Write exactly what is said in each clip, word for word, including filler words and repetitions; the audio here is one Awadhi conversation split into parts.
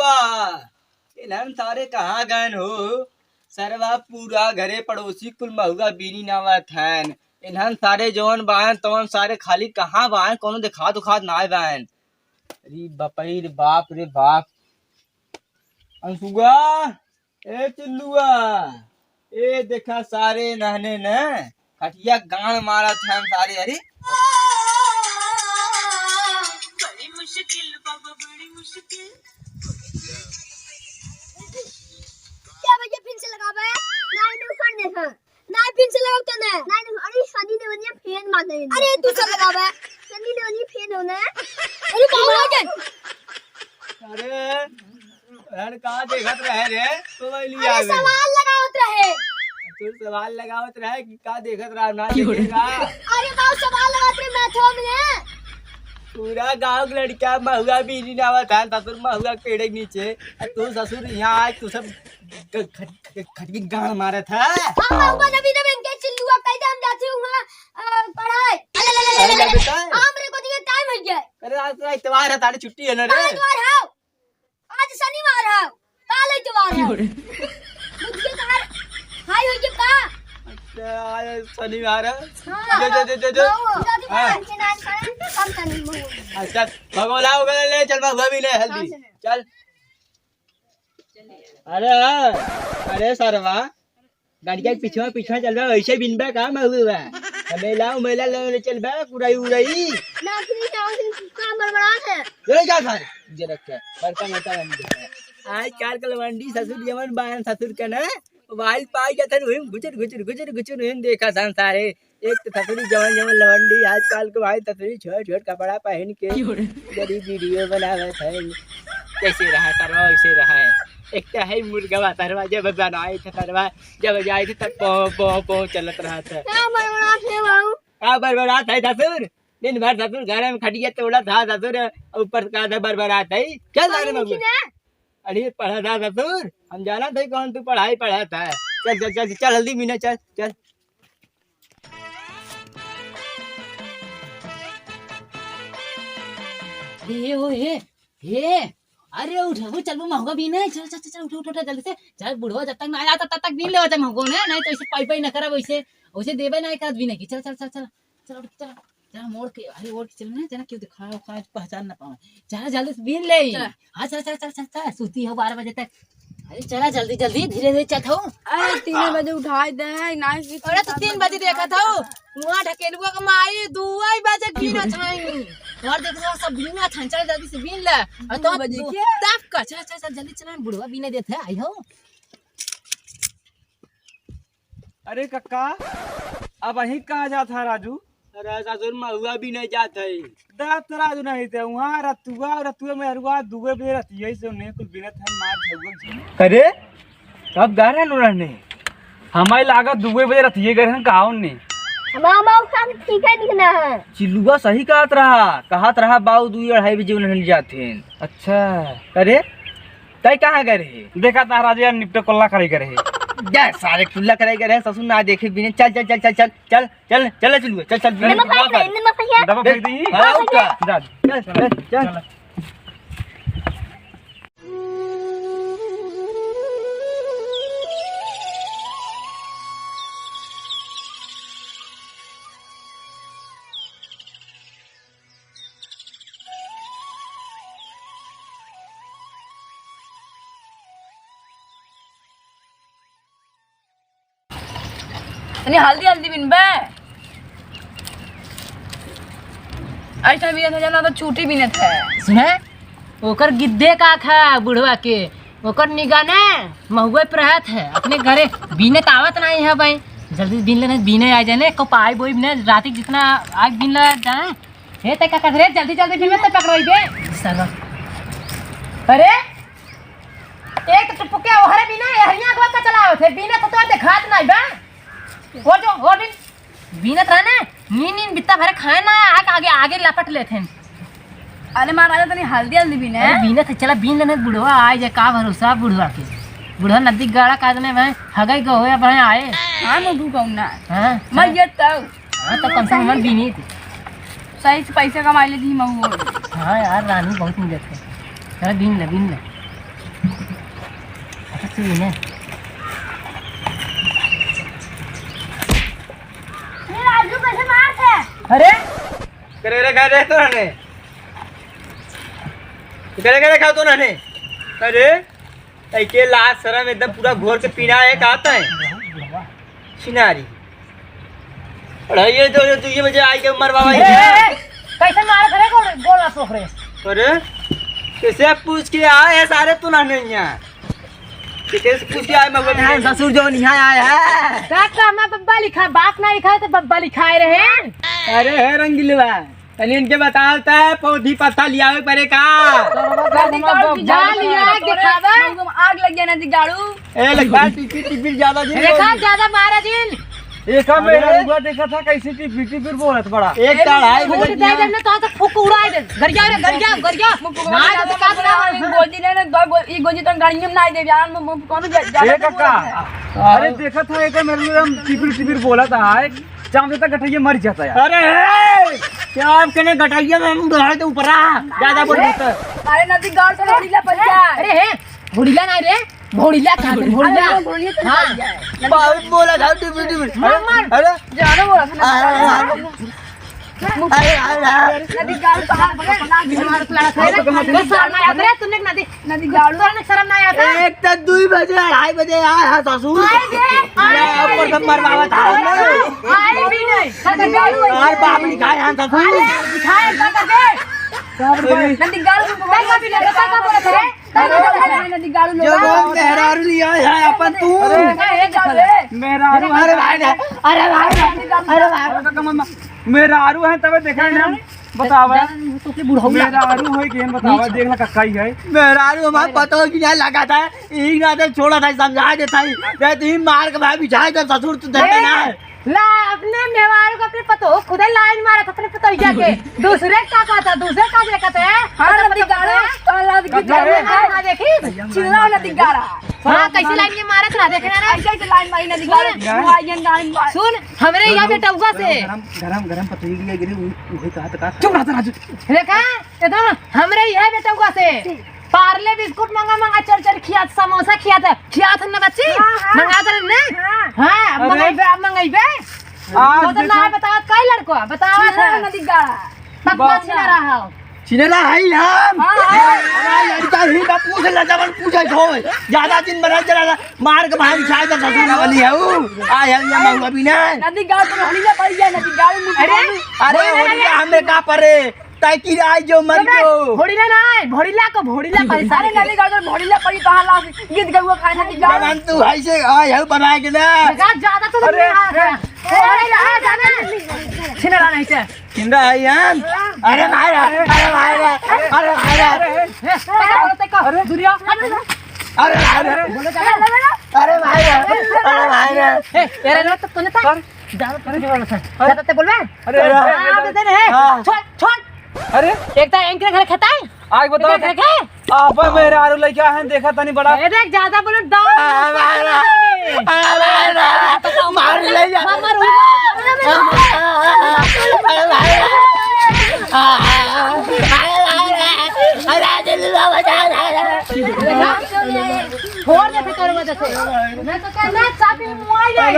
आ, इन्हन सारे कहाँ गएन हो? सरवा पूरा घरे पड़ोसी कुल महुआ बीनी नावत हन। इन्हन सारे जवन बाएन तवन सारे खाली कहाँ बाएन, कौनो देखात उखात नाय बाएन। अरे बापई रे बाप रे बाप। अंसुआ, ए चिल्लुआ, ए देखा सारे नहने न खटिया गाड़ मारत हैं सारे। अरे बड़ी मुश्किल बाबा, बड़ी मुश्किल। क्या भैया फिर से लगावे? नहीं, नहीं, उखाड़ दे, हाँ। नहीं, फिर से लगाओ तो ना। नहीं, नहीं, अरे शनि देवनिया फेन मार दे। अरे तू से लगावे। शनि देवनिया फेन हो ना। अरे बाबू आ गए। अरे, अरे का देखत रहे रे? तो वही लिया अरे आवे। सवाल लगावत रहे। तू सवाल लगावत रहे कि का देखत रहा ना देखेगा? अरे बाबू सवाल लगावत रहे मैथवा में। पूरा गांव के लड़का महुआ बीनी नावत है, ससुर महुआ के पेड़ के नीचे। आ तू ससुर यहाँ आए, तू सब ख-, ख-, ख-, खटकी गाड़ मारत है। हम महुआ नबी नबी इनके चिल्लुआ कह दे, हम जाते हुआ, अ, पढ़ाई। अरे बेटा। हम रे को दिए टाइम हो गया। अरे आज तो इतवार है, तारी छुट्टी है ना रे? हाँ, इतवार है। आज शनिवार है, काल इतवार है। बुझ के तार हाय हो गया का? अच्छा, आज शनिवार है। हाँ। जो, जो, जो, जो, जो। हाँ, हाँ। के नाम करें, तो हम शनि महुआ। अच्छा, भगोला हो गए, ले चल, महुआ भी ले, हल्दी। हाँ, चलो। चल। अरे, अरे सरवा, गाड़िया के पीछे, पीछे चलबे, वैसे बिनबे का महुआ? मेला, मेला ले, ले चलबे, कुरई उरई। ना, फिर क्या, फिर काम बड़बड़ात है। ले जा घर, जे रख के, बड़का मोटा बन गया। आजकल के लवंडी ससुर जवन बायन ससुर के ना, मोबाइल पाई जातन, वही घुचुर, घुचुर, घुचुर, घुचुर, वही देखा संसारे। एक तो ससुरी जवन जवन लवंडी आजकल के भाई ससुरी छोट छोट कपड़ा पहन के क्यों रे? बड़ी वीडियो बनावत है। कैसे रहा सरवा वैसे रहा है। एक तो है मुर्गा सरवा जब बनाए थे सरवा जब जाए थे तब पों पों पों चलत रहा था। क्या बड़बड़ात है बाबू? का बड़बड़ात है ससुर? दिन भर ससुर घर में खटिया तोड़ा था ससुर ऊपर का था बड़बड़ात है। चल सारे बाबू। अरे पढ़ा था ससुर हम जाना थे कौन तू पढ़ाई पढ़ा था। चल चल चल चल हल्दी मीना चल चल। हे, ओ, हे, हे, अरे उठ, उठ, चल, वो महंगा बीने, चल, चल, चल, चल, उठ, उठ, उठ, जल्दी से, चल, बुढ़वा जब तक ना आ जाता, तब तक बीन लेवा, चल, महंगो ने, नहीं तो ऐसे पाई, पाई न करब, वैसे, वैसे देबे ना करत बीने की, चल, चल, चल, चल, चल, उठ, चल, चल, मोड़ के, अरे, ओढ़ के चल ना, जना क्यों दिखा, उखा, पहचान ना पावे, चल, जल्दी से बीन ले, चल। हाँ, चल, चल, चल, चल, चल, सूती हो बारह बजे तक, अरे चला जल्दी जल्दी धीरे धीरे चल हो। अरे तीन बजे उठाई दे है ना कि अरे तो तीन बजे देखा था। वहाँ ढकेलुआ का माई दुआई बजे बीनत हई। वहाँ देख रहा सब बीनत हई चल जल्दी से बीन ले। और दू तो बजे दू- के? तब का चल चल चल जल्दी चला बुढ़वा बीने देत है आई हो। अरे कक्का, अब अहीं कहाँ जात है राजू? अरे ससुर महुआ बीने जात है। दात राजू नहीं थे, वहाँ रतुआ और रतुआ में हरुआ दुए बजे रतिया से उन्हें कुल बिनत है मार झगुआ झगुआ। अरे, कब गा रहे नु रहने? हमारे लागत दुए बजे रतिया गए रहन कहाँ उन्हें? हमारा बाबू काम ठीक है दिखना है। चिल्लुआ सही कहत रहा, कहत रहा बाऊ दुई अढ़ाई बजे उन्हें जात हैं। अच्छा। अरे, तय कहाँ गए रहे? देखा था राजा यार निपटे कुल्ला करे गए रहे। जा सारे कुल्ला करे गए रहे, ससुर ना देखे बिने। चल, चल, चल, चल, चल, चल, चल, चल, चल, चल, चल, नमक चल, है, चल। नमक है। दबा फेंक दी। हाँ, हाँ, उठा। जा, चल, चल, चल। चल। तनी हल्दी हल्दी बिनबे। ऐसा बिनत है, जाना तो चूटी बिनत है। सुने, ओकर गिद्धे का खा बुढ़वा के, ओकर निगाह ने महुए पे रहत है, अपने घरे बीने त आवत नहीं है भाई। जल्दी बीन लेने, बीने आ जाने, को पाई बोई ने राती जितना आग बीन ले जाए। हे ते का कर रे, जल्दी जल्दी बीन ले, ते पकड़वाई दे। सरवा। अरे, एक तो टुपुके ओहरे बीना, एहरिया अगवा का चलावत है, बीना तो तोर देखात नाई बा। हो जो, हो बिन। बीनत रहा ना, नीन नीन बित्ता भरे खाए ना, आके आगे, आगे लपट लेत हैं। अरे महाराजा, तनी हल्दी हल्दी बीने। अरे बीनत है, चला बीन लेने, बुढ़वा आए जाए, का भरोसा बुढ़वा के। बुढ़वा नदी गाड़ा का देने भाई, हगई गो होया भाई आए। हाँ, मधु कौन ना। हाँ, मैं हाँ। ये तो हाँ, तो कम से कम हमार बीनी थी। सही से पैसा कमा ले दी महुआ। हाँ यार, रानी बहुत मिलत है। चल, बीन ले, बीन ले। ये राजू कैसे मारत है? अरे, करे रे, करे तो नन्हे। करे, करे खाओ तो नन्हे। अरे, ऐके लाज शरम एकदम पूरा घोर के पीना है, कहता है। छिनारी। अरे, ये तो, ये तो, ये बजे आई के मरवावा ए, ये। ए, ए, कैसे मारत रे गोल, गोल ना सोख रे। अरे, कैसे पूछ के आए हैं सारे तू नन्हे यहाँ? कि कैसे पूछ के आए महुआ हाँ, बिना? ससुर जो यहाँ आए हैं। का कहना बब्बा लिखा, बाप ना लिखा तो बब्बा लिखाए रहे। अरे है रंगीलवा, तनी इनके बताओ त पौधी पत्ता लियावे परे का? नदी गाड़ू की जा जान लिया, है, दिखावा। महुआ में आग लग गया नदी गाड़ू। ए, लग बा, टिपिर, टिपिर ज्यादा दिन देखा, बोल। ज्यादा मारा जिन। एक हम अरे, मेहरारू हुआ देखा था, कैसे टिपिर, टिपिर बोलत बड़ा। एक ए, तो अढ़ाई फूट बजे दे किया। देने तो, तो फूक उड़ाए दे। गरिया रे, गरिया, गरिया। मुकुआ ना, ना, तो तो का ना, बोला? गोजी ने, ने, दो गो-, ई गोजी तो गाड़ियों में ना दे यार, मु-, मु-, कौन जा-, जा-, ए काका, अरे देखा था, एक मेहरारू हम टिपिर, टिपिर बोला था, आए, चाम देता गठैया मर जाता यार। अरे, हे, क्या आप कहने गठैया में हम उड़ाए थे ऊपरा, ज्यादा बोल देता। अरे नदी गाड़ से भोड़िला पर जा। अरे, हे, भोड़िला ना रे, भोड़िला कहा थे, भोड़िला। अरे, भोड़िला तो हाँ। जा। बहुत बोला था, टिपिर, टिपिर। मार, मार। अरे। ज्यादा बोला था ना। अरे, अरे, अरे। अरे, अरे, अरे। नदी गाड़ू कहाँ पर है? नदी गाड़ू कहाँ पर है? बस शर्म ना आता है, तुमने नदी, नदी गाड़ू। तुमने शर्म ना आता है? एक तो दुई बजे, अढ़ाई बजे आए हैं ससुर। आए गे, आए अरे, ऊपर से मरवावा था हमने। आए भी नहीं। नदी गाड़ू है। यार, बाप नहीं खाए हैं ससुर। अरे, खाए का करके? नदी गाड़ू को नहीं, अभी लगा, का बोला था? अरे, नदी गाड़ू जो लोग। वो मेहरारू लिया है अपन तू। अरे, ए, ए, ए, मेहरारू अरे भाई ना, अरे भाई ना, अरे भाई। अरे काका, मम्मा, मेहरारू है तबे देख रहे हैं हम। बतावा। जा, जा, तू के बुढ़ऊ ना। मेहरारू है कि हम बतावा, देख ला काका ही है। मेहरारू हमार पतो कि ना लगा था, ई ना तो छोड़ा था, समझा देता ही। रे तू ही मार के भाई बिछाए तो ससुर तू देते ए, ना है। ला, अपने मेहरारू को अपने पतो खुदे लाइन मारा था, अपने पतोहिया के। दूसरे का कहता, दूसरे का देखत है? हाँ, पता, नदी पता, गाड़ा, पता। तो लाद के अच्छा, जाने हाँ, है। हाँ, देखी? चिल्ला नदी गाड़ा। हाँ, कैसे लाइन ये मारत रहा, देखे ना रे? ऐसे, ऐसे लाइन मारी नदी गाड़ा। सुन। हाँ, ये लाइन मार। सुन, हमरे यहाँ बेटौआ से। गरम, गरम, गरम पतोही के लिए गिरी, उ-, उहे कहा था का? चुप रह, राजू। देखा? एकदम हमरे यहाँ बेटौआ से। पार्ले बिस्कुट मंगा मंगा चल चल खियात, समोसा खियात, खियात न बच्ची? हाँ, हाँ। मंगा दे ने? हाँ। हाँ, अब अरे। मंगइबे, अब मंगइबे। आज तो देखो। ना बतावत काई लड़को, बतावत है। नदी गाड़ा। बकवास छिना रहा हो। छिना रहा है हम। हाँ, हाँ। अरे लड़का ही का पूछ ले, जवन पूछे हो। ज्यादा दिन बना चला, मार के बाहर छाए तो ससुर न बनी है ऊ। आ है ये महुआ भी ना। नदी गाड़ तो हलिया पड़ गया, नदी गाड़ में अरे, अरे, अरे, हमें का परे? ताकि राज जो मर गयो। भोड़िला ना है, भोड़िला को भोड़िला परेशान अरे, करे। नदी गाड़ में भोड़िला पड़ी, कहाँ लाश गीत गउआ खाए, नदी गाड़। जवान तू है से, आय है बनाए के ना। बेकार ज्यादा तो अरे, नहीं आ रहा। अरे, अरे, आ जाना। छिनरा नहीं से। छिनरा है यार। अरे भाई रे, अरे भाई रे, अरे भाई रे। ए, पकड़, पकड़, पकड़। अरे। दुरिया। अरे भाई रे। बोले जा। अरे भाई रे, अरे भाई रे। ए, तेरे लोग तो तूने था। ज्यादा तो नहीं बोलना था। अरे। ज्यादा तो बोलबे? अरे, अरे। हाँ, दे दे रे। हाँ। छोड़, छोड़। अरे। एक तो एंकर घर खाता है। आगे बताओ। एंकर घर के? आप मेहरारू लइका हैं, देखा तनी बड़ा। ए, देख, ज्यादा बोलो, डाल। अरे भाई रे। अरे भाई रे। मार ले जा। मार, मार, मार। अरे भाई रे। अरे दिल में बजा रहा है। छोड़ दे, फिर करो मत ऐसे। मैं तो कहना चाहती हूँ, मुआई नहीं।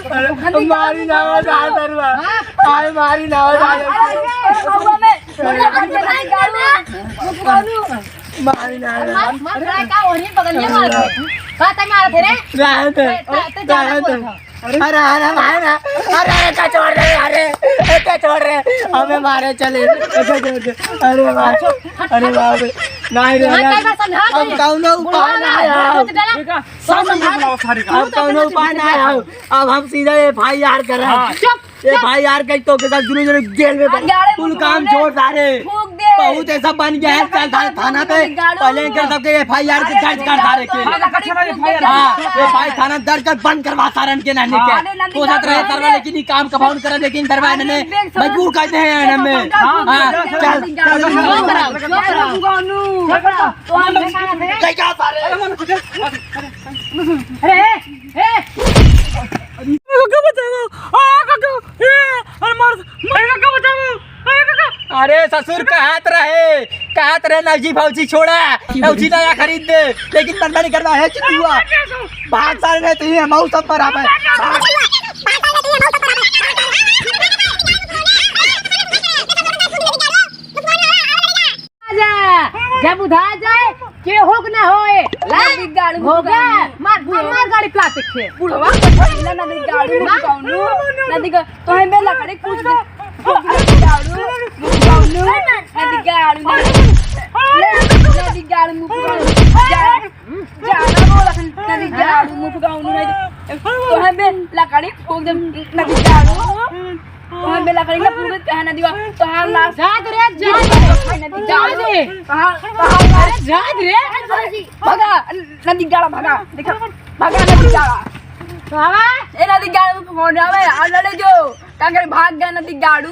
अरे, मारी ना हो, जा दरुआ। हाँ। आए, मारी ना हो, जा दरुआ। अरे, अरे, अरे, अरे, मारी ना हो। मार, मार, का ओढ़ी बगलिया मार दे। का तय मार दे रे? रहन दे। ते, ते, ते ज्यादा रहन दे। बोल रहा। अरे, अरे, मार ना। अरे, अरे, का छोड़ रहे, अरे, ए, का छोड़ रहे। हमें मारे चले। ए, का छोड़ दे। अरे, बाप रे। अरे, बाप रे। नहीं रे, हाँ, नहीं। कई बार समझा अब दे। कौनो उपाय बुढ़वा ना ना, आया। बुढ़वा ना। देखा, सब समझा बुलाओ सारे का। अब कौनो उपाय ना आया। अब हम सीधा एफ आई आर कर रहे हैं। हाँ। चुप। एफ आई आर कई तो के साथ दुनों जने जेल में बंद। गाड़े कुल काम छोड़ सारे। फूक दे। बहुत ऐसा बन गया है, चल सारे थाना पे। गाड़ू। पहले इनके सबके एफ आई आर के दर्ज कर सारे के। हाँ, लखन साहब, एफ आई आर हाँ, दर्ज कर। एफ आई आर थाना दर्ज कर बंद करवा सारन के नानी के। हाँ। कोसत रहे सरवा, लेकिन ये काम कबाउन करे, लेकिन सरवा अरे, इन्हें देख सारे। मजबूर कर दे हैं हमें। हाँ, हाँ, चल, चल, चल, चल। चुप रहो, चुप रहो। गानू। चुप रहो। तो हम नहीं खाना थे। ले जा सारे। अरे, ए, ए। काका बचाओ। आ, काका। ए, अरे मार, मार काका बचाओ। अरे काका। अरे ससुर, कहत रहे, कहत रहे नौजी भौजी छोड़ा, नौजी नया खरीद दे, लेकिन मन नहीं करवा है चितुआ। भाग सारे, नहीं तो ये मऊ सब पर आवे। भाग। जा, जब उधार जाए, केहू के ना होए। ला, नदी गाड़ू हो गया। मुकाऊ। मार, मार, मार गाड़ी प्लास्टिक से। बुढ़वा के भइला नदी गाड़ू मार। मुकाउनु, नदी गा-, तोहे बे लकड़ी कूच दे। नदी गाड़ू मुकाउनु, नदी गाड़ू, नदी गाड़ू मुकाउनु। जा, जा ना बोला, नदी गाड़ू मुकाउनु, नदी, तोहे बे लकड़ी फूंक दे, नदी गाड़ू। तोहार बेला करेंगे पूरे कहे ना दीवा। तोहार लाश जात रे, जात रे। नदी जा जाड़ू। दे। तोहार, तोहार लाश अरे जात रे। भगा, नदी गाड़ा भगा। देखा, भगा नदी गाड़ा। बाबा। ए नदी गाड़ू, फोन आवे, आ लड़े जो। का करे, भाग गया नदी गाड़ू।